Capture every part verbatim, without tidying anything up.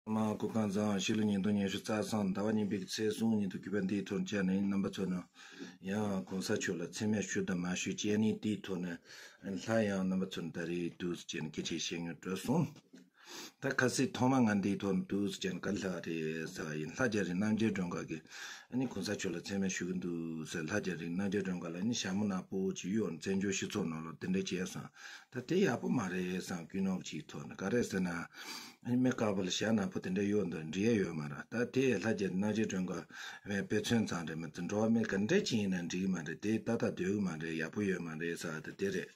མ་སྐུ་ཁམས་བཟང་། ཕྱི་ལོ་ཉིས་སྟོང་ཉི་ཤུ་རྩ་གསུམ་ཟླ་བ་གཉིས་པའི་ཚེས་གསུམ་ཉིན་དུ་གུས་པ་འདིའི་ཐོག་བཅར་ནས་རྣམ་པ་ཚོ་ནང་ཡང་གོང་ས་མཆོག་ལ་མཚན་སྨད་ཞུ་དང་མ་ཞུ་བྱས་ནས་དེའི་ཐོག་ནས་སླར་ཡང་རྣམ་པ་ཚོ་ནང་ད་རེས་འདུག་སེ་བྱས་ནས་སྐད་ཆ་བཤད་སྙིང་འདོད་སོང་། ད་ཁ་སང་ཐོག་མ་ང་འདིའི་ཐོག་ནས་འདུག་སེ་བྱས་ནས་ག་རེ་ལབ་རེད་ཟེར་བ་ཡིན། ལྷ་རྒྱ་རི་རྣམ་རྒྱལ་སྒྲོན་དཀར་གྱིས་ཨ་ནི་གོང་ས་མཆོག་ལ་མཚན་སྨད་ཞུ་གི་འདུག་ཟེར། ལྷ་རྒྱ་རི་རྣམ་རྒྱལ་སྒྲོན་དཀར་ལ་ནི་ཞྭ་མོ་ནག་པོ་ཅིག་གཡོགས་ནས་བཙན་བྱོལ་སྤྱི་ཚོགས་ནང་ལ་དེ་འདྲ་བྱས་སོང་། ད་དེ་ཡག་པོ་མ་རེད་བསམ། ཀུན་སློང་ཅིག་ཐོག་ནས་ག་རེ་ཟེར་ན། ཨ་ནི་མི་དཀར་པོ་ལ་ཞྭ་ནག་པོ་དེ་འདྲ་གཡོགས་འདུག་འགྲིག་ཡ་ཡོད་མ་རེད། ད་དེ་ལྷ་རྒྱ་རི་རྣམ་རྒྱལ་སྒྲོན་དཀར་དཔེ་མཚོན་ཙམ་རེད་མ་གཏོགས་འགྲོ་བ་མི་ག་འདྲ་ཅིག་ཡིན་ན་འགྲིག་གི་མ་རེད། དེ་ཏག་ཏག་སྡོད་གི་མ་རེད། ཡག་པོ་ཡོད་མ་རེད་ཟེར་བ་དེ་དེ་རེད།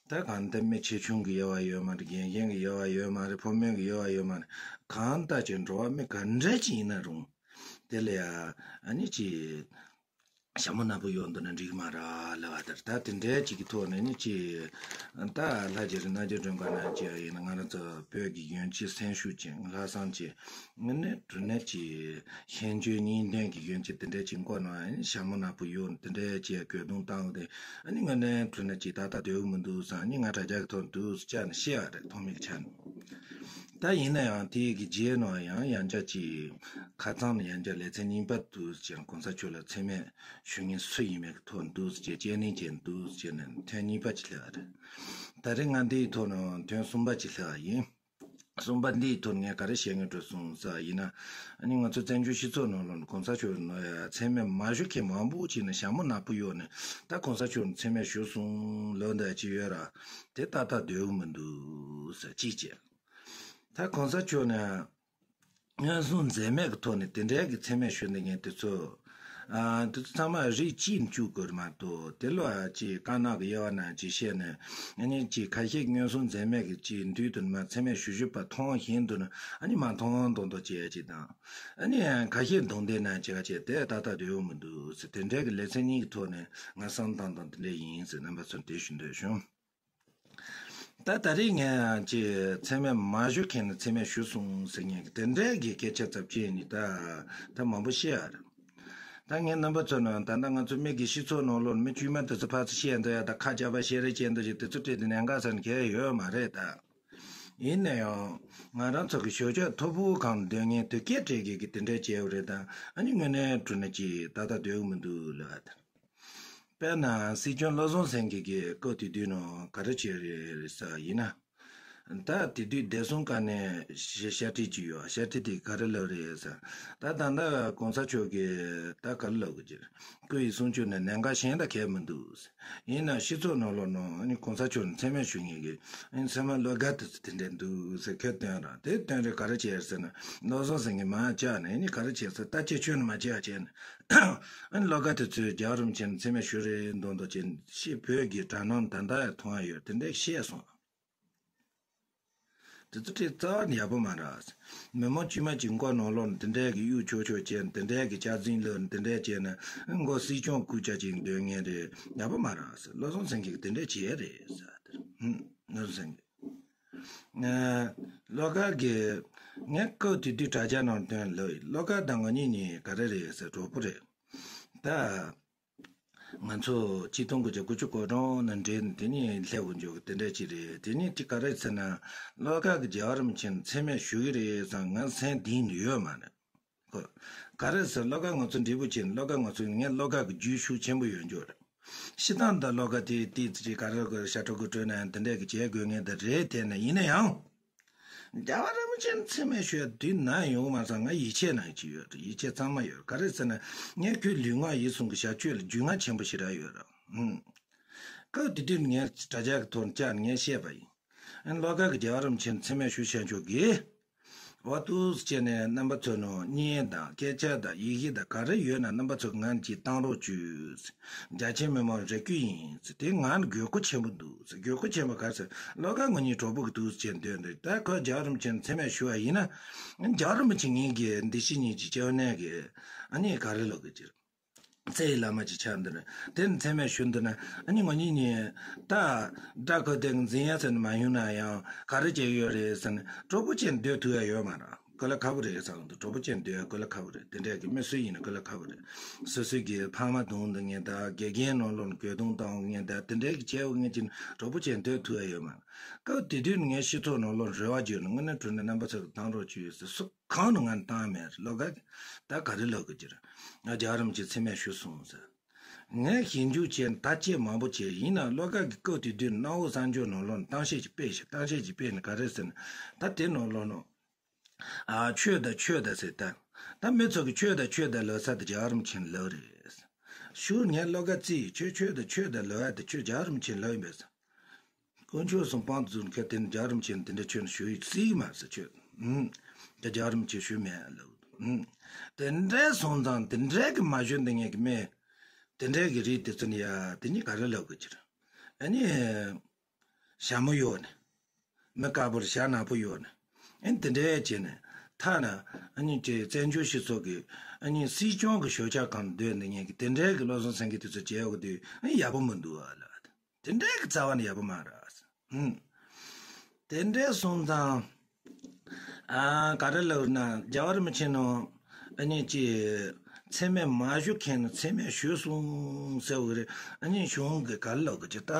ད་གང་ལྟར་མི་ཆེ་ཆུང་གི་དབྱེ་བ་ཡོད་མ་རེད། རྒན་གཞོན་གྱི་དབྱེ་བ་ཡོད་མ་རེད། ཕོ་མོ་གི་དབྱེ་བ་ཡོད་མ་རེད། གང་ལྟར་ཅིག་འགྲོ་བ་མི་ག་འདྲ་ཅིག་ཡིན་ན་རུང་དེ་ལ་ཡ་ཨ་ནི་ཅིག་ཞྭ་མོ་ནག་པོ་གཡོགས་འདུག་ན་འགྲིག་མ་རེད་ལབ་པ་ལྟར། ད་དེ་འདྲའི་ཅིག་གི་ཐོག་ནས་ནི་ཅིག་ད་ལྷ་རྒྱ་རི་རྣམ་རྒྱལ་སྒྲོན་དཀར་ནང་ཅིག་ཡིན་ན་ང་རང་ཚོ་བོད་ཀྱི་གཞོན་སྐྱེས་སེམས་ཤུགས་ཅན་ལྷག་བསམ་ཅན་ངོས་ནས་གྲུ་ནས་ཅིག་ཤེས་འཇོན་གཉིས་ལྡན་གྱི་གཞོན་སྐྱེས་དེ་འདྲའི་ཅིག་མགོ་ནང་ཞྭ་མོ་ནག་པོ་གཡོགས་དེ་འདྲའི་ཅིག་གོས་ཐུང་བཏང་སྟེ་ཨ་ནི་ངོས་ནས་གྲུ་ནས་ཅིག་ཏག་ཏག་སྡོད་ཀྱི་མི་འདུག་བསམ། ཨ་ནི་ང་དྲ་རྒྱ་གི་ཐོག་འདུག་སེ་བཅར་ནས་བཤད་པ་རེད། ཐོག་མའི་ཆ་ནས། ད་ཡིན་ན་ཡང་དེའི་གི་རྗེས་ནང་ཡང་ཡང་བསྐྱར་ཅིག་ཁ་ཚང་ནས་ཡང་བསྐྱར་ལེ་ཚན་གཉིས་པ་འདུག་སེ་བྱས་གོང་ས་མཆོག་ལ་མཚན་སྨད་ཞུ་མཁན་སུ་ཡིན་མིན་གྱི་ཐོག་འདུག་སེ་བྱས་དཔྱད་གླེང་བྱས་འདུག་སེ་བྱས་ནས་ཐེངས་གཉིས་པ་ཅིག་སླེབས་པ་རེད། ད་རེས་ང་འདིའི་ཐོག་ནས་ཐེངས་གསུམ་པ་ཅིག་སླེབས་པ་ཡིན། གསུམ་པ་འདིའི་ཐོག་ངས་ག་རེ་བཤད་སྙིང་འདོད་སོང་ཟེར་བ་ཡིན་ན། ཨ་ནི་ང་ཚོ་བཙན་བྱོལ་སྤྱི་ཚོགས་ནང་ལོགས་ནས་གོང་ས་མཆོག་ནང་ཡ་མཚན་སྨད་མ་ཞུ་མཁན་མང་པོ་ཅིག་ནས་ཞྭ་མོ་ནག་པོ་གཡོགས་ནས་ད་གོང་ས་མཆོག་ནས་མཚན་སྨད་ཞུ་སོང་ལབ་འདྲ་ཅིག་ཡོད་ར། དེ་ཏག་ཏག་སྡོད་ཀྱི་མི་འདུག་ཟེར་གཅིག་བྱས། ད་གོང་ས་མཆོག་ནས་མངོན་སུམ་འཛེམ་མེད་ཀྱི་ཐོག་ནས་དེ་འདྲའི་གི་མཚན་སྨད་ཞུ་འདི་ངས་དེ་ཚོ། ཨ། དེ་ཚོ་ཚང་མ་རིགས་གཅིག་ནས་བཅུག་དགོས་མ་གཏོགས་དེ་ལོ་ཨ་ཅིག་དཀར་ནག་གི་དབྱེ་བ་ནང་ཅིག་བཤད་ནས་ཨ་ནི་ཅིག་ཁ་ཤས་མངོན་སུམ་འཛེམ་མེད་ཀྱི་ཅིག་མདུན་དུ་མ་མཚན་སྨད་ཞུ་ཞུ་བ་མཐོང་བཞིན་དུ་ནི་ཨ་ནི་མ་མཐོང་མདོག་མདོག་བྱེད་ཡ་ཅིག་དང་། ཨ་ནི་ཁ་ཤས་གདོང་དེ་ནང་ཅིག་ག་ཅིག་དེ་ཏག་ཏག་སྡོད་ཡོང་མི་འདུག་ཟེར། དེ་འདྲའི་གི་ལེ་ཚན་གཉིས་ཀྱི་ཐོག་ནས་ང་བསམ་བཏང་སྟངས་དེ་འདྲ་ཡིན་ཟེར་རྣམ་པ་ཚོར་དེ་ཞུ་འདོད་བྱུང་། ད་ད་རེས་ངས་ཀྱི་མཚན་སྨད་མ་ཞུ་མཁན་ནི་མཚན་སྨད་ཞུ་སོང་ཟེར་མཁན་གྱི་དེ་འདྲའི་གི་སྐད་ཆ་ཚབས་ཆེན་ནི་ད་ད་མང་པོ་བཤད་ཡ་རེད། ད་ངས་རྣམ་པ་ཚོ་ནང་ད་ལྟ་ང་ཚོ་མི་གི་སྤྱི་ཚོགས་ནང་ལོགས་མི་དཀྱུས་མ་དེ་ཚོ་ཕར་ཚུར་བཤད་འདོད་ཡ་ད་ཁ་རྒྱག་པ་བཤད་རེས་བྱེད་འདོད་ཅིག་དེ་ཚོ་བྲིས་ཏེ་ཉེན་ཁ་ཟེར་ནི་གལ་ཡོད་མ་རེད་ད། ཡིན་ན་ཡང་ང་རང་ཚོ་གི་ཞོད་ཆོག་ཐོར་བུ་གང་འདོན་མཁན་དེ་སྐད་སྤྲད་མཁན་གི་དེ་འདྲའི་བྱས་པ་རེད་ད། ཨ་ནི་དངོས་གནས་དྲང་གནས་ཀྱི་ཏག་ཏག་སྡོད་ཀྱི་མི་འདུག་ལབ་ད། དཔེར་ན་སྲིད་སྐྱོང་བློ་བཟང་སེང་གེ་གིས་སྐབས་དེ་དུས་ནང་ག་རེ་བྱས་རེད་ཟེར་བ་ཡིན་ན། ད་དེ་དུས་བདེ་སྲུང་བཀའ་ནས་བཤད་བཤད་ཁྲིད་ཅིག་ཡོད། བཤད་ཁྲིད་དེ་ག་རེ་ལབ་རེད་ཟེར། ད་ད་ལྟ་གོང་ས་མཆོག་གིས་ད་ག་རེ་ལབ་དགོས་ཀྱི་རེད། སྐུ་ཡི་གསུང་ཆོས་ནི་ཉེན་ཁ་གཞན་དང་ཁྱད་མི་འདུག་ཟེར། ཡིན་ན་སྤྱི་ཚོགས་ནང་ལོགས་ནང་ཨ་ནི་གོང་ས་མཆོག་ནས་མཚན་སྨད་ཞུ་མཁན་གྱི་ཨ་ནི་མཚན་སྨད་བློ་དགའ་དེ་ཚོ་དེ་འདྲ་འདུག་ཟེར་ཁས་བཏོན་ར། དེ་བཏོན་རེད་ག་རེ་བྱས་ཟེར་ན། བློ་བཟང་སེང་གེ་མར་བཅར་ནས་ཨ་ནི་ག་རེ་བྱས་ཟེར། ད་ཁྱེད་ཆོས་ནི་མ་བྱས་བྱས་ནས། ཨ་ནི་བློ་དགའ་དེ་ཚོས་རྒྱལ་བ་རིན་པོ་ཆེ་ནས་མཚན་སྨད་ཞུ་རེད་མདོག་མདོག་བྱས་ནས་ཤེས། བོད་ཀྱི་དྲ་སྣང་ད་ལྟ་ཡང་མཐོང་ཡ་ཡོད། དེ་འདྲ་བཤད་སོང་། དེ་ཚོ་ཁྲིད་རྩ་བ་ནས་ཡག་པོ་མ་རེད། མི་མང་དཀྱུས་མ་གཅིག་མགོ་ནང་ལོགས་ནས་དེ་འདྲའི་གི་གཡུག་ཆོག་ཆོག་བྱས་ནས་དེ་འདྲའི་གི་སྐྱག་རྫུན་ལབ་ནས་དེ་འདྲའི་བྱས་ནས་མགོ་སྲིད་སྐྱོང་སྐུ་ཆ་ཅིག་འདོན་མཁན་རེད། ཡག་པོ་མ་རེད། བློ་བཟང་སེང་གེ་གིས་དེ་འདྲ་བྱས་རེད་ཟེར་དེ་རེད། ཧུམ། བློ་བཟང་སེང་གེ། ཨ། བློ་དགའ་གིས་ངས་སྐབས་དེ་དུས་དྲ་རྒྱ་ནང་བཏོན་ལབ་ཡིན། བློ་དགའ་དང་ང་གཉིས་ནི་ག་རེ་རེད་ཟེར། གྲོགས་པོ་རེད། ད། ང་ཚོ་གཅིག་སྟོང་དགུ་བརྒྱ་དགུ་བཅུ་གོ་གྲངས་ནས་འབྲེལ་ནས་དེ་ནས་སླེབས་འོང་རྒྱུ་དེ་འདྲ་ཅིག་རེད། དེ་ནས་དེ་ག་རེ་ཟེར་ན། བློ་དགའ་གིས་རྒྱལ་བ་རིན་པོ་ཆེ་ནས་མཚན་སྨད་ཞུ་གི་རེད་བསམ། ང་སེམས་གཏིང་ནས་ཡོད་མ་རེད། ཁོ། ག་རེ་ཟེར། བློ་དགའ་ང་ཚོ་འབྲས་བུ་ཆེ་ནས་བློ་དགའ་ང་ཚོ་ངས་བློ་དགའ་གི་རྒྱུས་ཤུགས་ཆེན་པོ་ཡོད་རྒྱུ་རེད། སྤྱིར་བཏང་ད་བློ་དགའ་དེ་དེ་ཅིག་ག་རེ་ག་རེ་ཤ་ཁྲག་གི་སྤྲོད་ན་ཡང་དེ་འདྲ་གི་བྱེད་དགོས་ངེས་དེ་རེད། དེ་ནས་ཡིན་ན་ཡང་། རྒྱལ་བ་རིན་པོ་ཆེ་མཚན་སྨད་ཞུ་ཡ་དུས་ན་ཡོང་མ་སོང་། ང་ཡིད་ཆེས་ནང་ཅིག་ཡོད་རེད། ཡིད་ཆེས་གཙང་མ་ཡོད། ག་རེ་ཟེར་ན་ངས་ཁོའི་ལུས་ངག་ཡིད་གསུམ་གྱི་བྱ་སྤྱོད་ལ་རྒྱུས་མངའ་ཆེན་པོ་ཞེ་དྲག་ཡོད་རེད། ཧུམ། སྐབས་དེ་དུས་ངས་དྲ་རྒྱ་གི་ཐོག་བཅར་ནས་ངས་བཤད་པ་ཡིན། ཨ་ནི་བློ་དགའ་གི་རྒྱལ་བ་རིན་པོ་ཆེ་མཚན་སྨད་ཞུ་བྱ་ཆོག་གི། འོ་འདུག་སེ་བྱས་ནས་རྣམ་པ་ཚོ་ནང་བརྙན་དང་སྐད་ཆ་དང་ཡི་གེ་དང་ག་རེ་ཡོད་ན་རྣམ་པ་ཚོ་ང་ཅིག་བཏང་རོགས་བྱོས། རྒྱ་ཆེ་མི་མང་རེ་སྐུལ་ཡིན་ཟེར། དེ་ང་ནི་དགོས་མཁོ་ཆེན་པོ་འདུག་ཟེར། དགོས་མཁོ་ཆེན་པོ་ག་རེ་ཟེར། བློ་དགའ་ང་གཉིས་གྲོགས་པོ་གི་འདུག་ཟེར་འདོད་འདུག་ད་ཁོ་རྒྱལ་བ་རིན་པོ་ཆེ་མཚན་སྨད་ཞུ་བ་ཡིན་ན། རྒྱལ་བ་རིན་པོ་ཆེ་ངེད་ཀྱི་འདི་ཕྱི་གཉིས་ཀྱི་སྐྱབས་གནས་ཀྱི་ཨ་ནི་ག་རེ་ལབ་དགོས་ཀྱི་རེད། རྩ་བའི་བླ་མ་ཅིག་ཆགས་འདུག་ན་དེ་མཚན་སྨད་ཞུ་འདུག་ན་ཨ་ནི་ང་གཉིས་གཉིས་ད་དགྲ་ཁོ་དེ་འཛིང་ཡ་ཟེར་ནས་མ་ཡོང་ན་ཡང་ག་རེ་བྱས་ཡོད་རེད་ཟེར་ནས་གྲོགས་པོ་བྱས་ནས་སྡོད་ཐུབ་ཡ་ཡོད་མ་རེད། དཀའ་ལས་ཁག་པོ་རེད་བསམ་འདུག་གྲོགས་པོ་ཅན་སྡོད་ཡ་དཀའ་ལས་ཁག་པོ་རེད། དེ་འདྲས་ཀྱི་མི་སུ་ཡིན་ན་དཀའ་ལས་ཁག་པོ་རེད། སོ་སོའི་གི་ཕ་མ་གདུང་འདི་ངན་དང་དགེ་རྒན་ནང་ལོགས་ནས་གོས་གདུང་བཏང་ངན་དང་དེ་འདྲས་ཀྱི་བྱས་འོ་ངན་ཅིག་གྲོགས་པོ་ཅན་སྡོད་ཐུབ་ཡ་ཡོད་མ་རེད། སྐབས་དེ་དུས་ངའི་སྤྱི་ཚོགས་ནང་ལོགས་རེ་བ་བརྗོད་ནས་དངོས་གནས་དྲང་གནས་རྣམ་པ་ཚོ་གི་བཏང་རོགས་བྱོས་ཟེར་སུ་གང་ནས་ང་ནས་བཏང་མེད་རེད། ལོ་ག་ད་ག་རེ་ལབ་དགོས་ཀྱི་རེད། ང་རྒྱལ་བ་རིན་པོ་ཆེ་མཚན་སྨད་ཞུས་སོང་ཟེར། ངས་ཞིབ་འཇུག་བྱས་ནས་ད་ཅི་མང་པོ་བྱས་ཡིན་ན་བློ་དགའ་གི་སྐབས་དེ་དུས་གནའ་བོ་གསར་འགྱུར་ནང་ལོགས་ནས་གཏམ་བཤད་ཅིག་སྤེལ་ཞིག་གཏམ་བཤད་ཅིག་སྤེལ་ནས་ག་རེ་ཟེར་ན། ད་དེ་ནང་ལོགས་ནས་ཨ་ཆོས་དང་ཆོས་དང་ཟེར་ད། ད་མི་ཚོ་གི་ཆོས་དང་ཆོས་དང་ལབ་ས་དེ་རྒྱལ་བ་རིན་པོ་ཆེ་ལབ་རེད། ཞུ་ངས་བློ་དགའ་རྩིས་ཆོས་ཆོས་དང་ཆོས་དང་ལབ་ཡ་དེ་ཆོས་རྒྱལ་བ་རིན་པོ་ཆེ་ལབ་ཡིན་པས། དཀོན་མཆོག་གསུམ་དཔང་དུ་བཙུགས་ཁ་དེ་ནི་རྒྱལ་རིན་ཆེན་དེ་འདྲ་ཆོས་ནི་ཞུ་ཡི་སྲིད་མ་ཟེར་ཆོས། ཨུམ། དེ་རྒྱལ་རིན་ཆེན་ཞུ་མེད་ལབ། ཨུམ། དེ་འདྲའི་སོང་ཙང་དེ་འདྲའི་གི་མ་ཞུ་འདི་ངས་གི་མེད། དེ་འདྲའི་གི་རིགས་དེ་ཚོ་ནི་ཡ་དེ་གཉིས་ག་རེ་ལབ་དགོས་ཀྱི་རེད། ཨ་ནི། ཞྭ་མོ་གཡོགས་ནས། མི་དཀར་པོར་ཞྭ་ནག་པོ་གཡོགས་ནས། ཨ་ནི་དེ་འདྲའི་བྱས་ནས་ཐ་ན་ཨ་ནི་ཅེ་བཙན་བྱོལ་སྤྱི་ཚོགས་ཀྱི་ཨ་ནི་སྲིད་སྐྱོང་གི་ཞོལ་ཆ་གང་སྡོད་འདི་ངས་གི་དེ་འདྲའི་གི་བློ་བཟང་སེང་གེ་དེ་ཚོ་བྱས་ཡོད་གི་དུས་ཨ་ནི་ཡག་པོ་མི་འདུག་ཨ་ལ། དེ་འདྲའི་གི་རྩ་བ་ནས་ཡག་པོ་མ་རེད། ཧུམ། དེ་འདྲའི་སོང་ཙང་། ཨ་ག་རེ་ལབ་ན་རྒྱལ་བ་རིན་པོ་ཆེ་ནོ། ཨ་ནི་ཅི། མཚན་སྨད་མ་ཞུ་མཁན་ནི་མཚན་སྨད་ཞུས་སོང་ཟེར་བ་རེད། ཨ་ནི་གཞུང་གི་ག་རེ་ལབ་གི་ཅི་ད།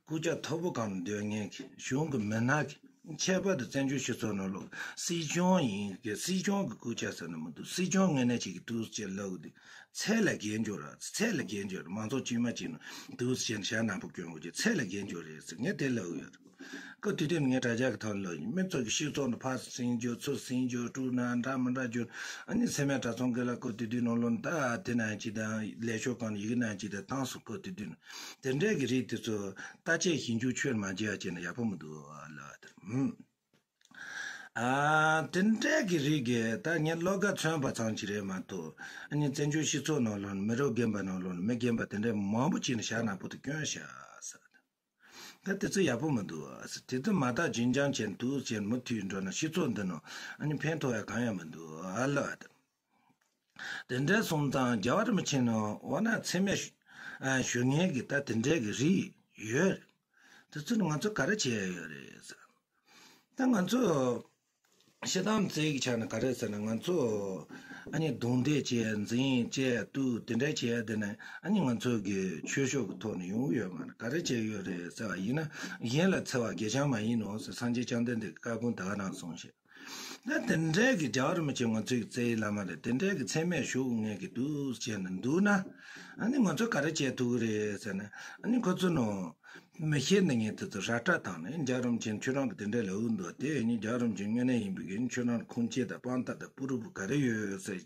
སྐུ་ཕྱྭ་མཐོ་པོ་གང་སྡོད་མཁན་གྱི་གཞུང་གི་མི་སྣ་གི་ཁྱད་པར་དུ་བཙན་བྱོལ་སྤྱི་ཚོགས་ནང་ལོགས་སྲིད་སྐྱོང་ཡིན་གི་སྲིད་སྐྱོང་གི་སྐུ་ཕྱྭ་ཟེར་ན་མི་འདུག་སྲིད་སྐྱོང་ངོས་ནས་ཅིག་གི་འདུག་ཅེས་ལབ་གི་འདུག་ཚད་ལས་བརྒལ་འགྱུར་ར་ཚད་ལས་བརྒལ་འགྱུར་མང་ཚོགས་དཀྱུས་མ་ཅིག་ནང་འདུག་ཅེས་ཞྭ་ནག་པོ་གྱོན་དགོས་ཀྱི་ཚད་ལས་བརྒལ་འགྱུར་རེད་ཟེར་ངས་དེ་ལབ་ཡོད་རེད། སྐབས་དེ་དུས་ངས་དྲ་རྒྱ་གི་ཐོག་ལ་ལབ་ཡིན། མི་ཚོ་གི་ཤི་ཚོགས་ནི་ཕར་སེང་རྒྱུ་ཚུར་སེང་རྒྱུ་དཀྲུག་ན་འདྲ་མི་འདྲ་རྒྱུ། ཨ་ནི་སེམས་ཡ་གྲྭ་ཚང་གི་ལ་སྐབས་དེ་དུས་ནང་ལོ་ནི་ད་དེ་ན་ཅི་དང་ལས་ཤོག་གང་ཡི་གེ་ན་ཅི་དང་བཏང་སོང་སྐབས་དེ་དུས་ནི་དེ་འདྲས་ཀྱི་རིགས་དེ་ཚོ་ལྟ་དཔྱད་ཞིབ་འཇུག་ཆོས་མ་བྱས་ཡ་བྱས་ན་ཡག་པོ་མི་འདུག་ལ་དེར་ཧུམ། ཨ་དེ་འདྲས་ཀྱི་རིགས་ཀྱི་ད་ངས་བློ་དགའ་མཚོན་པ་ཙམ་ཅིག་རེད་མ་གཏོགས་ཨ་ནི་བཙན་བྱོལ་སྤྱི་ཚོགས་ནང་ལོ་ནི་མི་རབས་རྒན་པ་ནང་ལོ་ནི་མི་རྒན་པ་དེ་འདྲས་མང་པོ་ཅིག་ནི་ཞྭ་ནག་པོ་དེ་གྱོན་ཤག་ཟེར། ད་དེ་ཚོ་ཡག་པོ་མི་འདུག་ཨ་ཟེར། དེ་ཚོ་མ་དག་རྒྱུན་འབྱམས་བྱས་འདུག་ཅེས་མུ་མཐུད་འགྲོ་ན་སྤྱི་ཚོགས་འདི་ནང་ཨ་ནི་ཕན་ཐོགས་ཡ་གང་ཡང་མི་འདུག་ཨ་ལ། དེ་འདྲ་སོང་ཙང་རྒྱལ་བ་རིན་པོ་ཆེ་ནང་འོ་ན་མཚན་སྨད་ཞུ་མཁན་གྱི་ད་དེ་འདྲའི་གི་རིགས་ཡོད། དེ་ཚོ་ནི་ང་ཚོ་ག་རེ་བྱས་ཡ་ཡོད་རེད་ཟེར། ད་ང་ཚོ་ཤི་དམ་རྩེ་གི་ཆ་ནས་ག་རེ་ཟེར་ན་ང་ཚོ་ཨ་ནི་རྡུང་རྡེག་བྱས་འཛིང་བྱས་གཏུག་དེ་འདྲ་བྱས་ཡ་དེ་ནི་ཨ་ནི་ང་ཚོ་གི་ཆོས་ཕྱོགས་ཀྱི་ཐོག་ནས་ཡོང་གི་ཡོད་མ་རེད། ག་རེ་བྱས་ཡོད་རེད་ཟེར་བ་ཡིན་ན་གཞན་ལ་འཚེ་བ་དགེ་སྦྱོར་མ་ཡིན་ནོ་ཟེར་སངས་རྒྱས་བཅོམ་ལྡན་འདས་ཀྱི་བཀའ་དགོངས་ད་ག་རང་གསུངས་ཤག་ད་དེ་འདྲའི་གི་རྒྱལ་བ་རིན་པོ་ཆེ་ང་ཚོའི་གི་རྩ་བའི་བླ་མ་རེད། དེ་འདྲའི་གི་མཚན་སྨད་ཞུ་ངེས་ཀྱི་འདུག་ཟེར་ནས་འདུག་ན། ཨ་ནི་ང་ཚོ་ག་རེ་བྱེད་ཐུབ་ཀྱི་རེད་ཟེར་ན། ཨ་ནི་ཁོ་ཚོ་ནང་མི་ཤེས་ནི་ངས་དེ་ཚོ་ར་སྤྲོད་བཏང་ནས་རྒྱལ་བ་རིན་པོ་ཆེ་ཁྱོད་རང་གི་དེ་འདྲའི་ལབ་ཀྱི་འདུག་དེ་ནི་རྒྱལ་བ་རིན་པོ་ཆེ་དངོས་གནས་ཡིན་པའི་གི་ཁྱོད་རང་ཁུངས་སྐྱེལ་དང་དཔང་རྟགས་དང་པུ་རུ་པུ་ག་རེ་ཡོད་ཟེར།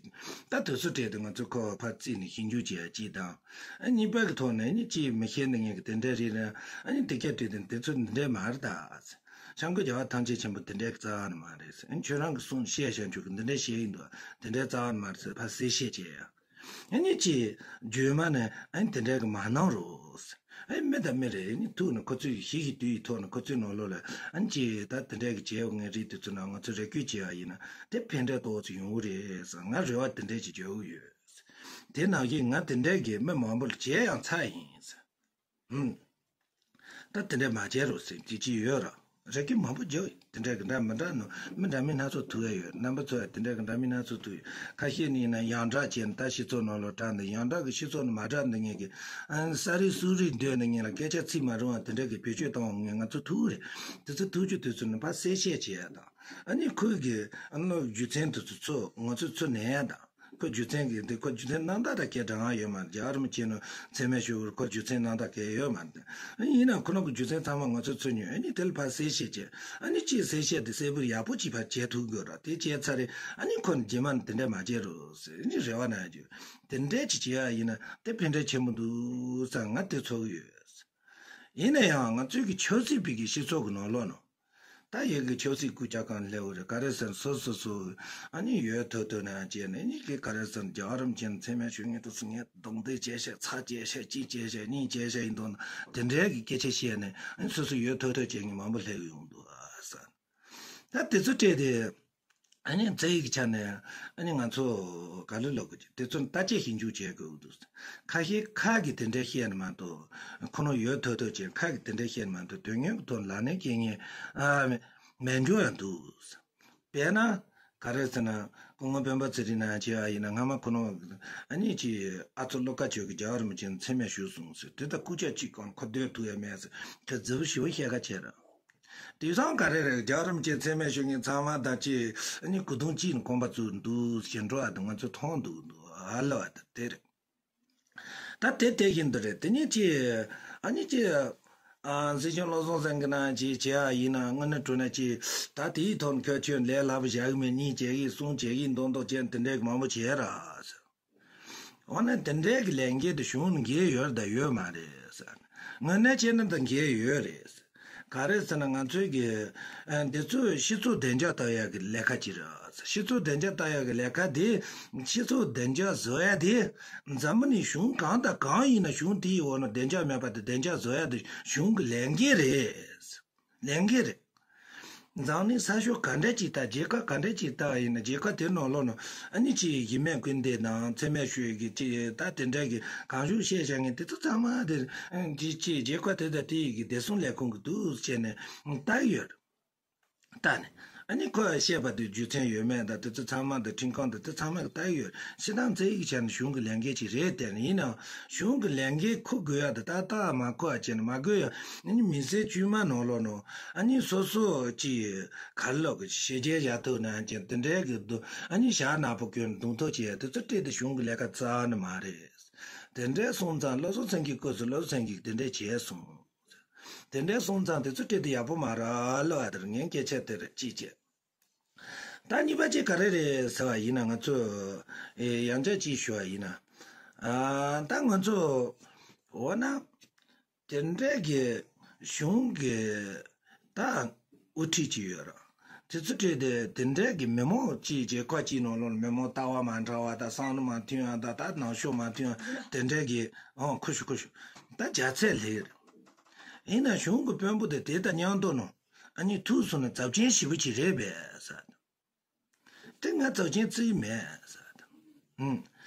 ད་དུས་ཚོད་སྤྲད་དེ་ང་ཚོ་ཁོ་ཕར་བརྩིས་ནས་ཞིབ་འཇུག་བྱེད་ཡ་གཅིག་དང་། ཨ་གཉིས་པ་གི་ཐོག་ནས་ཨ་ནི་ཅིག་མི་ཤེས་ནི་ངས་གི་དེ་འདྲའི་རེད་ན་ཨ་ནི་དེ་སྐད་དུས་དེ་དེ་ཚོ་འདི་འདྲའི་མ་རེད་ད་ཟེར། བྱམས་མགོན་རྒྱལ་བ་ཐམས་ཅད་མཁྱེན་པ་དེ་འདྲའི་རྩ་བ་ནས་མ་རེད་ཟེར། ཁྱོད་རང་གིས་གསུངས་བཤད་བཤད་ཆོག་གི་འདི་འདྲའི་བཤད་ཡིན་འདུག་དེ་འདྲའི་རྩ་བ་ནས་མ་རེད་ཟེར་ཕར་གསལ་བཤད་བྱས་ཡ། ཨ་ནི་ཅིག་རྗེས་མ་ནས་ཨ་ནི་དེ་འདྲའི་གི་མ་གནང་རོགས་ཟེར། ཨ་ནི་མི་དང་མི་རེད། ཨ་ནི་ཐུག་ནས་ཁོ་ཚོས་ཞི་ཞི་དུལ་ཡི་ཐོག་ནས་ཁོ་ཚོའི་ནང་ལོགས་ལ་ཨ་ནི་ཅིག་ད་དེ་འདྲའི་གི་བྱས་ཡོད་ངའི་རིགས་དེ་ཚོ་ནང་ང་ཚོ་རེ་སྐུལ་བྱས་པ་ཡིན་ན་དེ་ཕན་འབྲས་ཏོག་ཙམ་ཡོང་གི་རེད་ཟེར། ང་རེ་བ་དེ་འདྲའི་ཅིག་བརྗོད་ཀྱི་ཡོད་ཟེར། དེ་ནང་བཞིན་ང་དེ་འདྲའི་གི་མི་མང་པོ་ལ་བྱས་ཡང་ཚར་ཡིན་ཟེར། ཧུམ། ད་དེ་འདྲ་མ་བྱེད་རོགས་ཟེར་དེ་ཅི་ཡོད་ར། རེ་སྐུལ་མང་པོ་བརྒྱབ་ཡོད། དེ་འདྲ་གི་འདྲ་མི་འདྲ་ནོ་མི་འདྲ་མིན་སྣ་ཚོགས་ཐུག་ཡ་ཡོད། རྣམ་པ་ཚོ་ཡ་དེ་འདྲ་གི་འདྲ་མིན་སྣ་ཚོགས་ཐུག་ཡོད། ཁ་ཤས་ནི་ཡིན་ན་ཡོངས་གྲགས་བྱས་ནས་ད་སྤྱི་ཚོགས་ནང་ལོགས་དྲངས་ནས་ཡོངས་གྲགས་གི་སྤྱི་ཚོགས་ནང་མ་གྲགས་འདི་ངས་གི་ཨ་ས་རིག་སུ་རིག་འདོད་ནས་ངས་ལ་སྐད་ཆ་ཚིག་མ་རུང་བ་དེ་འདྲ་གི་བེད་སྤྱོད་བཏང་བ་ངས་ང་ཚོ་ཐུག་རེད། དེ་ཚོ་ཐུག་རྒྱུ་དུས་ཚོད་ནི་ཕར་གསལ་བཤད་བྱེད་ཡ་དང་ཨ་ནི་ཁོས་གི་ཨ་ནི་རྒྱུ་མཚན་དེ་ཚོ་ཚོ་ང་ཚོས་ཚུར་ནན་ཡ་དང་། ཁོ་རྒྱུ་མཚན་གྱི་འདི་ཁོ་རྒྱུ་མཚན་རྣམ་དག་དང་སྐད་གྲགས་ཡོད་མ་རེད། རྒྱལ་བ་རིན་པོ་ཆེ་ནོ་མཚན་སྨད་ཞུ་བར་ཁོ་རྒྱུ་མཚན་རྣམ་དག་གལ་ཡོད་མ་རེད། ཡིན་ན་ཁོ་རང་གི་རྒྱུ་མཚན་ཚང་མ་ང་ཚོ་ཚུར་ཉོས། ཨ་ནི་དེ་ལ་ཕར་གསལ་བཤད་བྱས། ཨ་ནི་ཅིག་གསལ་བཤད་དེ་གསལ་པོ་ཡག་པོ་ཅིག་ཕར་བྱེད་ཐུབ་དགོས་ར། དེ་བྱས་ཚར་རེད། ཨ་ནི་ཁོ་ནི་རྗེས་མ་ནི་དེ་འདྲ་མ་བྱེད་རོགས་ཟེར་ཨ་ནི་རེ་བ་གནང་རྒྱུ། དེ་འདྲ་ཅིག་བྱེད་ཡ་ཡིན་ན་དེ་ཕན་འབྲས་ཆེན་པོ་འདུག་བསམ་ང་དེ་ཚོར་གི་ཡོད། ཡིན་ན་ཡང་ང་ཚོའི་གི་ཆབ་སྲིད་པའི་གི་སྤྱི་ཚོགས་ཀྱི་ནང་ལོགས་ནང་། ད་ཡ་གི་ཆབ་སྲིད་སྐུ་ཕྱྭ་གང་སླེབས་པ་རེད། ག་རེ་ཟེར་ན་སོ་སོ་སོ་ཨ་ནི་ཡོད་ཐོག་ཐོག་ན་བྱས་ནས་ཨ་ནི་གི་ག་རེ་ཟེར་ན་རྒྱལ་བ་རིན་པོ་ཆེ་མཚན་སྨད་ཞུ་མཁན་དེ་ཚོ་ངས་རྡུང་རྡེག་བྱས་ཤག་ཚ་བྱས་ཤག་གཅིག་བྱས་ཤག་གཉིས་བྱས་ཤག་ཡིན་དོན་དེ་འདྲའི་གི་སྐད་ཆ་བཤད་ནས་ཨ་ནི་སོ་སོ་ཡོད་ཐོག་ཐོག་བྱས་མཁན་མང་པོ་སླེབས་ཡོང་འདུག་ཨ་ཟེར། ད་དེ་ཚོ་སྤྲད་དེ། ཨ་ནི་རྩ་བའི་གི་ཆ་ནས་ཨ་ནི་ང་ཚོ་ག་ལེར་ལོག་གི་དེ་ཚོ་ལྟ་དཔྱད་ཞིབ་འཇུག་བྱེད་དགོས་འདུག་ཁ་ཤས་ཁ་གི་དེ་འདྲ་བཤད་ནི་མ་གཏོགས་ཁོ་རང་ཡོད་ཐོག་ཐོག་བྱས་ཁ་གི་དེ་འདྲ་བཤད་ནི་མ་གཏོགས་དོན་སྙིང་གི་ཐོག་ལག་ལེན་བྱེད་མཁན་ཨ་མེད་འགྱོ་ཡང་འདུག་དཔེར་ན་ ག་རེ་ཟེར་ན། སྐུ་ངོ་སྤེན་པ་ཚེ་རིང་ན་བྱས་པ་ཡིན་ན། སྔ་མ་ཁོ་རང་ཨ་ནི་ཅིག་ཨ་ཚོ་བློ་དཀར་ཆོས་ཀྱི་རྒྱལ་བ་རིན་པོ་ཆེ་མཚན་སྨད་ཞུས་སོང་ཟེར། དེ་ལྟར་སྐུ་ཕྱྭ་གཅིག་གང་ཁོ་སྡོད་ཐུབ་ཡ་མེད་ཟེར། དེ་རྫི་བོ་ཞི་བོ་བཤད་ཁ་བྱས་ར། དེང་སང་ག་རེ་རེད། རྒྱལ་བ་རིན་པོ་ཆེ་མཚན་སྨད་ཞུ་མཁན་ཚང་མ་དང་ཅིག་ཨ་ནི་སྐུ་གདུང་གཅིག་ནས་དགོངས་པ་བཙུགས་འདུག་ཟེར་འགྲོ་བ་དང་། ང་ཚོ་མཐོང་འདུག་འདུག་ཨ་ལ་བ་དང་དེ་རེད། ད་དེ་དེ་བཞིན་དུ་རེད། དེ་ནས་ཅི། ཨ་ནི་ཅི། ཨ། སྲིད་སྐྱོང་བློ་བཟང་སེང་གེ་ན་ཅི་བྱས་པ་ཡིན་ན། དངོས་གནས་དྲང་གནས་ཅི། ད་དེའི་ཐོག་ཁྱོད་ཁྱོད་ལས་སླ་པོ་བཞག་གི་མེད། གཉིས་བྱེད་ཀྱི་གསུམ་བྱེད་ཀྱི་མདོག་མདོག་བྱས་དེ་འདྲའི་མང་པོ་བྱས་ར་ཟེར། འོ་ན་དེ་འདྲའི་གི་ལས་འགན་དེ་གཞུང་ལ་འགན་ཡོད་རེད་དང་ཡོད་མ་རེད་ཟེར། དངོས་གནས་བྱས་ན་ད་འགན་ཡོད་རེད། ག་རེ་ཟེར་ན་ང་ཚོའི་གི། ཨ། འདི་ཚོས་སྤྱི་ཚོགས་བདེ་འཇགས་བཏང་ཡག་གི་ལས་ཀ་ཅིག་རེད། སྤྱི་ཚོགས་བདེ་འཇགས་བཏང་ཡག་གི་ལས་ཀ་དེ། སྤྱི་ཚོགས་བདེ་འཇགས་བཟོ་ཡ་དེ། འཛམ་བུ་གླིང་གཞུང་གང་དང་གང་ཡིན་ན་གཞུང་དེའི་འོག་ན་བདེ་འཇགས་མེད་པ་དེ་བདེ་འཇགས་བཟོ་ཡ་དེ་གཞུང་གི་ལས་འགན་རེད། ལས་འགན་རེད། འཛམ་གླིང་ས་ཕྱོགས་ག་འདྲ་ཅིག་བལྟ། རྒྱལ་ཁབ་ག་འདྲ་ཅིག་བལྟ་བ་ཡིན་ན། རྒྱལ་ཁབ་དེ་ནང་ལོགས་ན་ཨ་ནི་ཅིག་གཞི་མེད་སྐུལ་འདེད་དང་མཚན་སྨད་ཞུ་ཡས་ཀྱི་ཅིག་ད་དེ་འདྲ་གི་གང་བྱུང་བཤད་བཞག་མཁན་དེ་ཚོ་ཚང་མ་དེ་ཅིག་ཅིག་རྒྱལ་ཁབ་དེ་དང་དེ་ཡི་གི་བདེ་སྲུང་ལས་ཁུངས་ཀྱི་འདུག་བྱས་ནས་བལྟ་གི་ཡོད། བལྟ་ནས་ཨ་ནི་ཁོས་བཤད་པ་དེ་རྒྱུ་མཚན་ཡོད་མེད་དང་དེ་ཚོ་ཚང་མ་དང་ཁྲིམས་ཁང་དང་དེ་ཚང་མས་བལྟ་གི་ཡོད། སྤྱིར་བཏང་རྩ་ཡིག་ཆ་ནས་གཞུང་གི་ལས་འགན་ཅིག་རེད་དེ། ཡིན་ནའང་གཞུང་གི་ལས་འགན་འཁུར་དགོས་ཡ་དེ་ཏག་ཏག་མ་འཁུར་བ་བྱས་ནས། མ་དགོས་ཡ་ཨ་ནི་མི་ཚེ་དཀྱུས་མ་ནང་ལོགས་ནང་ཨ་ནི་སོ་སོ་ཅིག་ག་རེ་ལབ་དགོས། བྱས་རྗེས་བཞག་ཐུབ་ན་ཅིག་དེ་འདྲའི་གི་འདུག་ཨ་ནི་ཞག་ནག་པོ་གྱོན་གདོང་ཐུག་བྱས་དེ་ཚོ་སྤྲད་དེ་གཞུང་གི་ལས་ཀ་རྩ་ནས་མ་རེད། དེ་འདྲའི་སོང་ཙང་བློ་བཟང་སེང་གེའི་སྐབས་སུ་བློ་བཟང་སེང་གེས་དེ་འདྲས་བྱས་སོང་། དེ་འདྲའི་སོང་ཙང་དེ་ཚོ་སྤྲད་དེ་ཡག་པོ་མ་རེད་ལབ་པ་དེར་ངས་སྐད་ཆ་དེར་གཅིག་བྱས། ད་གཉིས་པ་གཅིག་ག་རེ་རེད་ཟེར་བ་ཡིན་ན། ང་ཚོས་ཨེ་ཡང་བསྐྱར་གཅིག་ཞུ་བ་ཡིན་ན། ཨ། ད་ང་ཚོ་འོ་ན་དེ་འདྲའི་གི་གཞུང་གི་ད་དབུ་ཁྲིད་ཅིག་ཡོད་རེད། དེ་ཚོ་ཁྲིད་དེ་དེ་འདྲའི་གི་མི་མང་གཅིག་རྒྱལ་ཁབ་གཅིག་ནང་ལོགས་མི་མང་ལྟ་བ་མ་འདྲ་བ་དང་། བསམ་བློ་མ་མཐུན་ཡ་དང་། ད་ནང་ཆོས་མ་མཐུན་ཡ་དེ་འདྲའི་གི། ཨོ། ཁུ་ཤུ་ཁུ་ཤུ། ད་རྒྱ་ཚད་ལེགས་རེད། ཡིན་ན་གཞུང་གི་དཔོན་པོ་དེ་དེ་དང་མཉམ་དུ་ནང་ཨ་ནི་ཐུག་སོང་ན་ཚབས་ཆེན་ཞེ་པོ་ཅིག་རེད་པས་ཟེར། དེ་ང་ཚབས་ཆེན་བརྩི་གི་མེད་ཟེར། ཨུམ།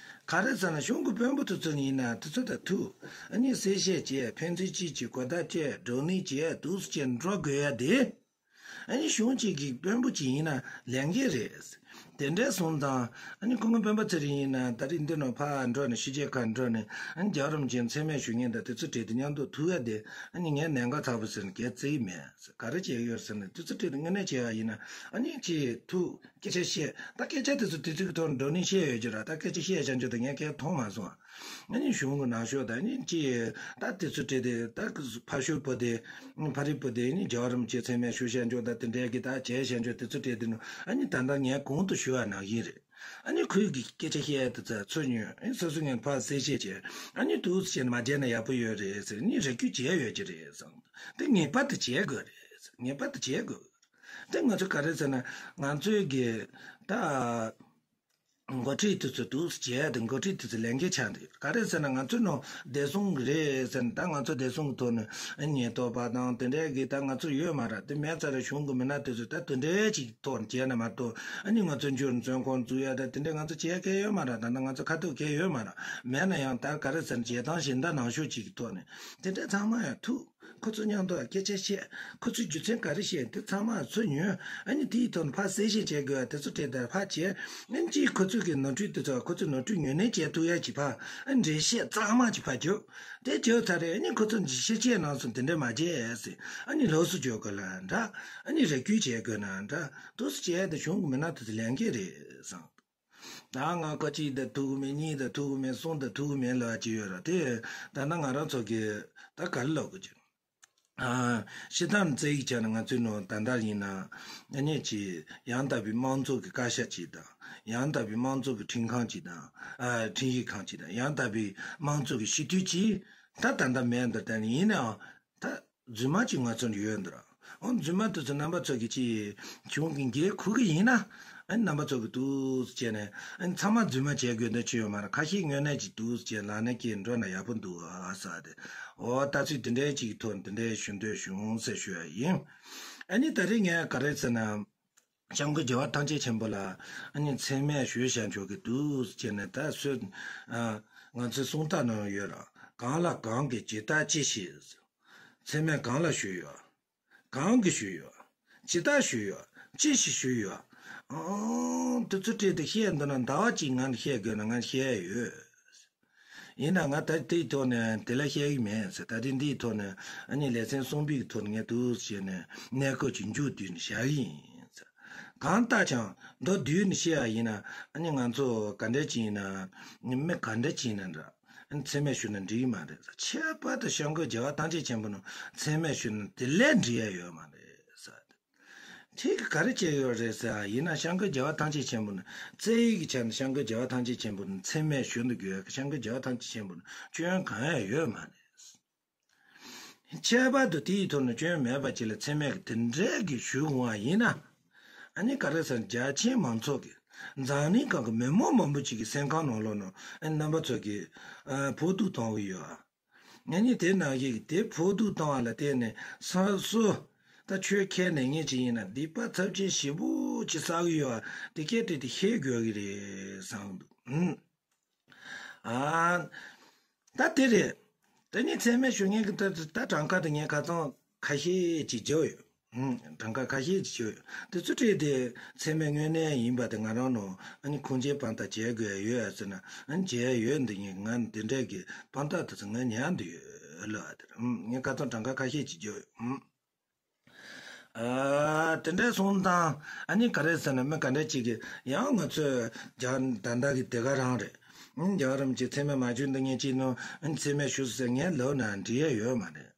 ག་རེ་ཟེར་ན་གཞུང་གི་དཔོན་པོ་དེ་ཚོ་ཡིན་ན་དེ་ཚོ་དང་ཐུག་ཨ་ནི་གསལ་བཤད་བྱས། ཕན་ཚུན་གཅིག་གིས་གོ་བརྡ་སྤྲད། བགྲོ་གླེང་བྱས། འདུག་སེ་བྱས་འགྲོ་དགོས་ཡ་དེ། ཨ་ནི་གཞུང་གཅིག་གི་དཔོན་པོ་གཅིག་ཡིན་ན་ལས་འགན་རེད། དེ་འདྲ་སོང་ཙང་ཨ་ནི་སྐུ་ངོ་སྤེན་པ་ཚེ་རིང་ཡིན་ན་ད་རེས་འདི་ནང་ཕར་འགྲོ་ནས་ཕྱི་རྒྱལ་ཁག་འགྲོ་ནས། ཨ་ནི་རྒྱལ་བ་རིན་པོ་ཆེ་མཚན་སྨད་ཞུ་མཁན་དང་དེ་ཚོ་གྲས་དེ་མཉམ་དུ་ཐུག་ཡ་དེ། ཨ་ནི་ངས་གནད་འགག་ཚ་པོ་ཟེར་ནས་གས་བརྩི་གི་མེད། ག་རེ་བྱས་ཡོད་ཟེར་ན། དེ་ཚོ་གྲས་དེ་དངོས་གནས་བྱས་པ་ཡིན་ན་ཨ་ནི་ཅིག་ཐུག་སྐད་ཆ་བཤད། ད་སྐད་ཆ་དེ་ཚོ་དུས་ཚོད་ཀྱི་ཐོག་ནས་བགྲོ་གླེང་བཤད་ཡོད་ཀྱི་ར། ད་སྐད་ཆ་བཤད་བཞག་རྒྱུ་དེ་ངས་གས་མཐོང་མ་སོང་། ཨ་ནི་གཞུང་གི་ནང་ཤོག་དང་ཨ་ནི་ཅིག་ད་དེ་ཚོ་གྲས་དེ། ད་ཕར་ཕྱོགས་པོ་དེ། ཕ་རི་པོ་དེ་ནི་རྒྱལ་བ་རིན་པོ་ཆེ་མཚན་སྨད་ཞུ་བྱས་འཇོག་དང་དེ་འདྲའི་གི་ད་བྱས་བྱས་འཇོག་དེ་ཚོ་གྲས་དེ་ནི་ཨ་ནི་ད་ལྟ་ངས་གོང་དུ་ཞུ་བ་ནང་བཞིན་རེད། ཨ་ནི་ཁོས་གི་སྐད་ཆ་བཤད་དེ་ཚོ་ཚུར་ཉོན། ཨ་ནི་སོ་སོ་ངས་ཕར་གསལ་བཤད་བྱས། ཨ་ནི་འདུག་སེ་བྱས་ནས་མ་བྱས་ན་ཡག་པོ་ཡོད་རེད་ཟེར། ཨ་ནི་རེ་སྐུལ་བྱས་ཡོད་ཀྱི་རེད་བསམ། དེ་ངེས་པར་དུ་བྱེད་དགོས་རེད། ངེས་པར་དུ་བྱེད་དགོས། དེ་ང་ཚོ་ག་རེ་ཟེར་ན། ང་ཚོའི་གི་ད་འགོ་ཁྲིད་དེ་ཚོ་འདུག་སེ་བྱས་ཏེ། འགོ་ཁྲིད་དེ་ཚོ་ལས་འགན་ཆགས་འདུག་ག་རེ་ཟེར་ན་ང་ཚོའི་ནང་བདེ་སྲུང་གི་རེད་ཟེར་ན། ད་ང་ཚོ་བདེ་སྲུང་གི་ཐོག་ནས་ཉེན་རྟོག་པ་དང་དེ་འདྲའི་གི་ད་ང་ཚོ་ཡོད་མ་རེད། དེ་མེད་ཙང་ར་གཞུང་གི་མི་སྣ་དེ་ཚོ་ད་དེ་འདྲའི་ཅིག་ཐོག་ནས་བྱས་ན་མ་གཏོགས། ཨ་ནི་ང་ཚོ་འཇུར་བཙོན་ཁང་འཛུགས་ཡ་ད་དེ་འདྲའི་ང་ཚོ་བྱེད་མཁན་ཡོད་མ་རེད། ད་ལྟ་ང་ཚོ་ཁ་ཐུག་མཁན་ཡོད་མ་རེད། མེད་ན་ཡང་ད་ག་རེ་ཟེར་ན་བྱེད་སྟངས་གཞན་དག་ནང་ཤོག་ཅིག་གི་ཐོག་ནས་དེ་འདྲ་ཚང་མ་ཡང་ཐུག་ཁོ་ཚོ་མཉམ་དུ་སྐད་ཆ་བཤད། ཁོ་ཚོས་རྒྱུ་མཚན་ག་རེ་བཤད། དེ་ཚང་མ་ཚུར་ཉོན། ཨ་ནི་དེའི་ཐོག་ནས་ཕར་གསལ་བཤད་བྱེད་དགོས་པ་དེ་ཚོ་གྲས་དེ་ཕར་བྱས། ཨ་ནི་ཅིག་ཁོ་ཚོས་གི་ནོར་འཁྲུལ་དེ་ཚོ་ཁོ་ཚོས་ནོར་འཁྲུལ་ངོས་ལེན་བྱེད་ཐུབ་ཡ་ཅིག་ཕར། ཨ་ནི་འགྲེལ་བཤད་གཙང་མ་ཅིག་ཕར་བརྒྱབ། དེ་བརྒྱབ་ཚར་རེད། ཨ་ནི་ཁོ་ཚོ་ཕྱི་རྒྱལ་ནང་སོང་དེ་འདྲ་མ་བྱེད་ཟེར། ཨ་ནི་ལོགས་སུ་འཇུག་དགོས་ན་འདྲ། ཨ་ནི་རེ་སྐུལ་བྱེད་དགོས་ན་འདྲ། འདུག་སེ་བྱས་ཏེ་གཞུང་གི་མི་སྣ་དེ་ཚོ་ལས་འགན་རེད་བསམ། ད་ང་ཁོ་གཅིག་དང་ཐུག་གི་མེད། གཉིས་དང་ཐུག་གི་མེད། གསུམ་དང་ཐུག་གི་མེད་ལབ་ཀྱི་ཡོད་ར། དེ་ད་ནི་ང་རང་ཚོ་གི་ད་ག་རེ་ལབ་དགོས་ཀྱི། ཨ། སྤྱིར་བཏང་བཙན་ཡིག་བྱས་ན་ང་ཚོའི་ནང་ད་ལྟ་ཡིན་ན་ཨ་ནི་ཅིག་ཡང་དག་པའི་དམངས་གཙོ་གི་བཀའ་ཤག་ཅིག་དང་། ཡང་དག་པའི་དམངས་གཙོ་གི་ཁྲིམས་ཁང་ཅིག་དང་། ཨ། ཁྲིམས་ཞིབ་ཁང་ཅིག་དང་། ཡང་དག་པའི་དམངས་གཙོ་གི་སྤྱི་འཐུས་ཅིག་ད་ད་ལྟ་མེད་འདུག་ད་ཡིན་ནའང་ད་རྫུན་མ་ཅིག་ང་ཚོར་ཡོད་འདུག་ར། འོ། རྫུན་མ་དེ་ཚོ་རྣམ་པ་ཚོ་གིས་ཅིག་གཞུང་གི་འགན་འཁུར་གི་ཡིན་ན། ཨ་ནི་རྣམ་པ་ཚོ་གིས་འདུག་སེ་བྱས་ནས། ཨ་ནི་ཚང་མ་རྫུན་མ་བྱེད་དགོས་འདོད་ཅི་ཡོད་མ་རེད། ཁ་ཤས་དངོས་གནས་ཅིག་འདུག་སེ་བྱས་ལག་ལེན་འཁེལ་འགྲོ་ན་ཡག་པོ་འདུག་ཨ་ཟེར་ཏེ། འོ། ལྟ་ཚུལ་དེ་འདྲའི་ཅིག་གི་ཐོག་ནས་དེ་འདྲའི་ཞུ་འདོད་བྱུང་ཟེར་ཞུ་ཡ་ཡིན། ཨ་ནི་ད་རེས་ངས་ག་རེ་ཟེར་ན། སྐྱབས་མགོན་རྒྱལ་བ་ཐམས་ཅད་མཁྱེན་པ་ལ་ཨ་ནི་མཚན་སྨད་ཞུས་བཞག་ཆོག་གི་འདུག་ཟེར་ནས། ད་སོས། ཨ། ང་ཚོའི་གསུང་རྟགས་ནང་ཡོད་ར། གང་ལ་གང་གིས་ཇི་ལྟར་ཅི་ཞིག་མཚན་སྨད་གང་ལ་ཞུས་ཡོད། གང་གིས་ཞུས་ཡོད། ཇི་ལྟར་ཞུས་ཡོད། ཅི་ཞིག་ཞུས་ཡོད། ཨང་། དེ་ཚོ་སྤྲད་དེ་བཤད་འདུག་ན་ཟླ་བ་གཅིག་ང་ལ་བཤད་དགོས་ན་ང་བཤད་ཡོད། ཡིན་ན་ང་ད་དེའི་ཐོག་ནས་དེ་ལ་བཤད་ཀྱི་མེད་ཟེར། ད་རེས་འདིའི་ཐོག་ནས་ཨ་ནི་ལེ་ཚན་གསུམ་པའི་ཐོག་ནས་ངས་འདུག་བྱས་ནས་གནས་སྐབས་ཀྱི་མཇུག་བསྡུས་ནས་བཞག་གི་ཡིན་ཟེར། གང་ལྟར་ཀྱང་མདོར་བསྡུས་ནས་བཤད་ཡ་ཡིན་ན། ཨ་ནི་ང་ཚོ་ག་འདྲ་ཅིག་ཡིན་ན། མི་ག་འདྲ་ཅིག་ཡིན་ན་འདྲ། ཨ་ནི་མཚན་སྨད་ཞུས་ན་འགྲིག་གི་མ་རེད་ཟེར། ཁྱད་པར་དུ་སྐྱབས་མགོན་རྒྱལ་བ་ཐམས་ཅད་མཁྱེན་པ་ནང་མཚན་སྨད་ཞུས་ན་དེ་ལས་འགྲིག་ཡ་ཡོད་མ་རེད་ཟེར། ཁྱེད་ཀྱིས་ག་རེ་བྱས་ཡོད་རེད་ཟེར། ཡིན་ན་སྐྱབས་མགོན་རྒྱལ་བ་ཐམས་ཅད་མཁྱེན་པ་ནི་རྩ་བའི་གི་ཆ་ནས་སྐྱབས་མགོན་རྒྱལ་བ་ཐམས་ཅད་མཁྱེན་པ་ནི་མཚན་སྨད་ཞུ་འདུག་ཡོད། སྐྱབས་མགོན་རྒྱལ་བ་ཐམས་ཅད་མཁྱེན་པ་ནི་སྐྱོན་གང་ཡང་ཡོད་མ་རེད། ཁྱད་པར་དུ་དེའི་ཐོག་ནས་སྐྱོན་མེད་པ་ཅིག་ལ་མཚན་སྨད་ཀྱི་དེ་འདྲའི་གི་ཞུ་འོང་བ་ཡིན་ན། ཨ་ནི་ག་རེ་ཟེར། རྒྱ་ཆེའི་མང་ཚོགས་ཀྱི་འཛམ་གླིང་སྒང་གི་མི་མང་མང་པོ་ཅིག་གི་སེམས་ཁམས་ནང་ལོགས་ནང་ཨ་ནི་རྣམ་པ་ཚོ་གི་ཨ་ཕོག་ཐུག་གཏོང་གི་ཡོད་ཨ། ང་གཉིས་དེ་ནང་བཞིན་གྱི་དེ་ཕོག་ཐུག་བཏང་བ་ལ་བརྟེན་ནས་སོ་སོ་ད་ཆོས་ཁས་ལེན་མཁན་ཅིག་ཡིན་ན་སྡིག་པ་ཚབས་ཆེན་ཞེ་པོ་ཅིག་བསགས་ཀྱི་ཡོད་པ་དེ་སྐད་དེ་དེ་ཤེས་དགོས་ཀྱི་རེད་བསམ་འདུག་ཨུམ། ཨ། ད་དེ་རེད། དེ་ནས་མཚན་སྨད་ཞུ་མཁན་གྱི་ད་ད་གྲངས་ཀ་དེ་ངས་ཁ་སང་ཁ་ཤས་ཅིག་བརྗོད་ཡོད། ཨུམ། གྲངས་ཀ་ཁ་ཤས་ཅིག་ཡོད། དེ་ཚོ་སྤྲད་དེ་མཚན་སྨད་དངོས་གནས་ཡིན་པ་དེ་ང་རང་ནང་ཨ་ནི་ཁུངས་སྐྱེལ་དཔང་རྟགས་བྱེད་དགོས་ཡོད་ཟེར་ན། ཨ་ནི་བྱེད་ཡོད་འདི་ངས་ང་འདི་འདྲས་ཀྱི་དཔང་རྟགས་དེ་ཚོ་ང་ཉར་འདི་ཡོད་ལབ་པ་དེ་རེད། ཨུམ། ངས་ཁ་སང་གྲངས་ཀ་ཁ་ཤས་ཅིག་བརྗོད་ཡོད། ཨུམ། ཨ། དེ་འདྲས་སོང་ཙང་ཨ་ནི་ག་རེ་ཟེར་ན་མི་ག་འདྲས་ཅིག་གིས་ཡང་ང་ཚོས་རྒྱ་ད་ལྟ་གི་དེ་ག་རང་རེད། ཨུམ། རྒྱལ་བ་རིན་པོ་ཆེ་མཚན་སྨད་མ་ཞུས་འདི་ངས་ཅིག་ནང་ཨ་ནི་མཚན་སྨད་ཞུས་ཟེར་ངས་ལབ་ན་འགྲིག་ཡ་ཡོད་མ་རེད།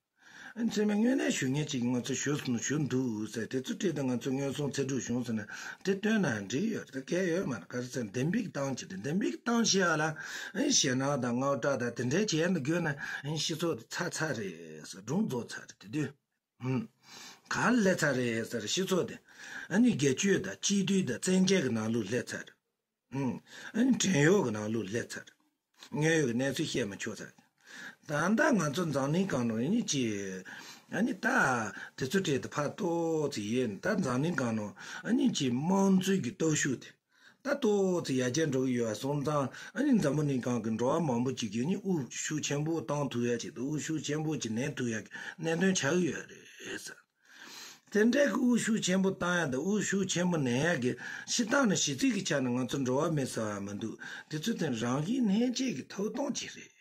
མཚན་སྨད་དངོས་གནས་ཞུ་མཁན་ཅིག་ང་ཚོ་ཞུ་ཞུ་འདུག་ཟེར། དེ་ཚོ་སྤྲད་དེ་ང་ཚོ་མངོན་སུམ་ཚེ་སྒྲུབ་བྱུང་ཟེར་ན་དེ་སྟོན་ན་འགྲིག་ཡོད་རེད། གལ་ཡོད་མ་རེད། ག་རེ་ཟེར་ན་བདེན་པའི་གཏམ་ཅིག་རེད། བདེན་པའི་གཏམ་བཤད་ཡ་ལ་ཞེད་སྣང་དང་དངངས་སྐྲག་དང་དེ་འདྲའི་བྱས་འདུག་དགོས་ན་སྤྱི་ཚོགས་དེ་ཚར་ཚར་རེད་ཟེར། སྒྲུང་རྫོགས་ཚར་རེད། དེ་དུས་ཧུམ། ག་རེ་སླེབས་ཚར་རེད་ཟེར། སྤྱི་ཚོགས་དེ་ཨ་ནི་སྒེར་གཅོད་དང་སྤྱི་འཐུས་དང་བཙན་རྒྱལ་གྱི་ནང་ལོགས་སླེབས་ཚར། ཨུམ། ཨ་ནི་བྲན་གཡོག་གི་ནང་ལོགས་སླེབས་ཚར། དངོས་ཡོད་ཀྱི་གནས་ཚུལ་བཤད་མི་ཆོག་ཚར། ད་ལྟ་ང་ཚོ་འཛམ་གླིང་སྒང་ནང་ཨ་ནི་ཅི། ཨ་ནི་ད་དེ་ཚོ་སྤྲད་དེ་ཕར་ཏོག་ཙི་ཡིན། ད་འཛམ་གླིང་སྒང་ནང་ཨ་ནི་ཅི་དམངས་གཙོའི་གི་སྟོབས་ཤུགས་དེ་ད་ཏོག་ཙི་ཡར་རྒྱས་འགྲོ་གི་ཡོད་པ་སོང་ཙང་ཨ་ནི་འཛམ་བུ་གླིང་སྒང་གི་འགྲོ་བ་མང་པོ་ཅིག་གིས་ཨ་ནི་དབུགས་ཤུགས་ཆེན་པོ་བཏང་ཐུབ་ཡ་ཅིག་དང་དབུགས་ཤུགས་ཆེན་པོ་ཅིག་ནན་ཐུབ་ཡ་གི་གནད་དོན་ཆགས་ཀྱི་ཡོད་རེད་ཟེར། དེ་འདྲའི་གི་དབུགས་ཤུགས་ཆེན་པོ་བཏང་ཡ་དང་དབུགས་ཤུགས་ཆེན་པོ་ནན་ཡ་གི་སྤྱིར་བཏང་ནས་གཞི་རྩའི་གི་ཆ་ནས་ང་ཚོ་འགྲོ་བ་མི་ཟེར་བ་མི་འདུག་དེ་ཚོ་དེ་རང་བཞིན་ལྷན་སྐྱེས་ཀྱི་ཐོབ་ཐང་ཅིག་རེད།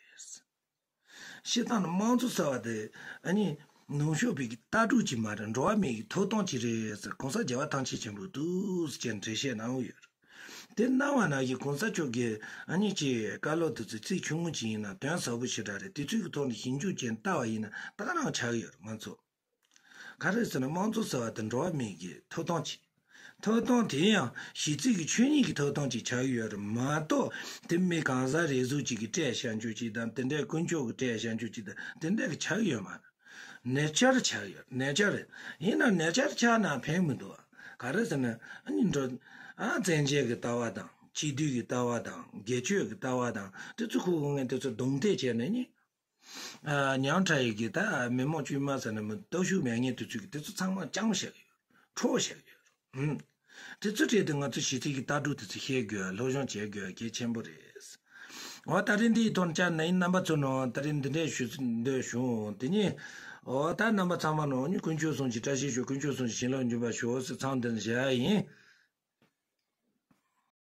སྤྱིར་བཏང་ནས་དམངས་གཙོ་ཟེར་བ་དེ་ཨ་ནི་ནུབ་ཕྱོགས་པའི་གི་ལྟ་གྲུབ་ཅིག་མ་རེད། འགྲོ་བ་མིའི་གི་ཐོབ་ཐང་ཅིག་རེད་ཟེར་གོང་ས་རྒྱལ་བ་ཐམས་ཅད་མཁྱེན་པ་འདུག་ཟེར་ཅིག་འགྲེལ་བཤད་གནང་ཡོད་རེད། དེ་གནང་བ་ནང་བཞིན་གོང་ས་མཆོག་གིས་ཨ་ནི་ཅིག་བཀའ་སློབ་དེ་ཚོ་ཚིག་ཆུང་ངུ་ཅིག་ཡིན་ན་དོན་ཟབ་པོ་ཞེ་དྲག་རེད། དེ་ཚོའི་གི་ཐོག་ནས་ཞིབ་འཇུག་བྱས་ལྟ་བ་ཡིན་ན་ད་ག་རང་ཆགས་ཀྱི་ཡོད་རེད། ང་ཚོ་ག་རེ་ཟེར་ན་དམངས་གཙོ་ཟེར་བ་དེ་འགྲོ་བ་མིའི་གི་ཐོབ་ཐང་ཅིག་ཐོབ་ཐང་དེ་ཡང་གཞི་རྩའི་གི་ཆོས་ཉིད་ཀྱི་ཐོབ་ཐང་ཅིག་ཆགས་ཀྱི་ཡོད་རེད་མ་གཏོགས། དེ་མི་གང་ཟག་རེ་ཟུང་ཅིག་གིས་སྤྲད་བཞག་རྒྱུ་ཅིག་དང་དེ་འདྲའི་དཀོན་མཆོག་གིས་སྤྲད་བཞག་རྒྱུ་ཅིག་དང་དེ་འདྲ་གི་ཆགས་ཀྱི་ཡོད་མ་རེད། ནེ་ཅར་ཆགས་ཀྱི་ཡོད་རེད། ནེ་ཅར། ཡིན་ན་ནེ་ཅར་ཆགས་ན་ཕན་མི་འདུག་ཨ། ག་རེ་ཟེར་ན་ཨ་ནི་འགྲོ་ཨ་བཙན་བྱོལ་གི་ལྟ་བ་དང་སྤྱི་འཐུས་ཀྱི་ལྟ་བ་དང་སྒེར་གཅོད་ཀྱི་ལྟ་བ་དང་དེ་ཚོ་ཁོ་གོ་ངན་དེ་ཚོ་རྡུང་རྡེག་བྱས་ནས་ནི། ཨ། ཉམ་ཕྲ་ཡི་གི་ད་མི་མང་དཀྱུས་མ་ཟེར་ན་མི་སྟོབས་ཤུགས་མེད་མཁན་དེ་ཚོས་གི་དེ་ཚོ་ཚང་མ་བཅོམ་བཞག་གི་ཡོད། འཕྲོག་བཞག་གི་ཡོད། ཨུམ། དེ་ཚོ་སྤྲད་དེ་ང་ཚོ་གཞི་རྩའི་གི་ལྟ་གྲུབ་དེ་ཚོ་ཤེས་དགོས། སློབ་སྦྱོང་བྱེད་དགོས་གལ་ཆེན་པོ་རེད། འོ་ད་རིང་འདིའི་ཐོག་ནས་ཅག་ནང་མི་རྣམ་པ་ཚོ་ནང་ད་རིང་འདི་འདྲས་ཞུ་འདོད་བྱུང་། དེ་ནས་འོ་ད་རྣམ་པ་ཚང་མ་ནང་ནི་དཀོན་མཆོག་གསུམ་གྱི་བཀྲ་ཤིས་ཤོག་དཀོན་མཆོག་གསུམ་གྱི་བྱིན་རླབས་འབྱུང་བར་ཤོག་ཟེར་མཚམས་འདི་ནས་བཞག་ཡིན།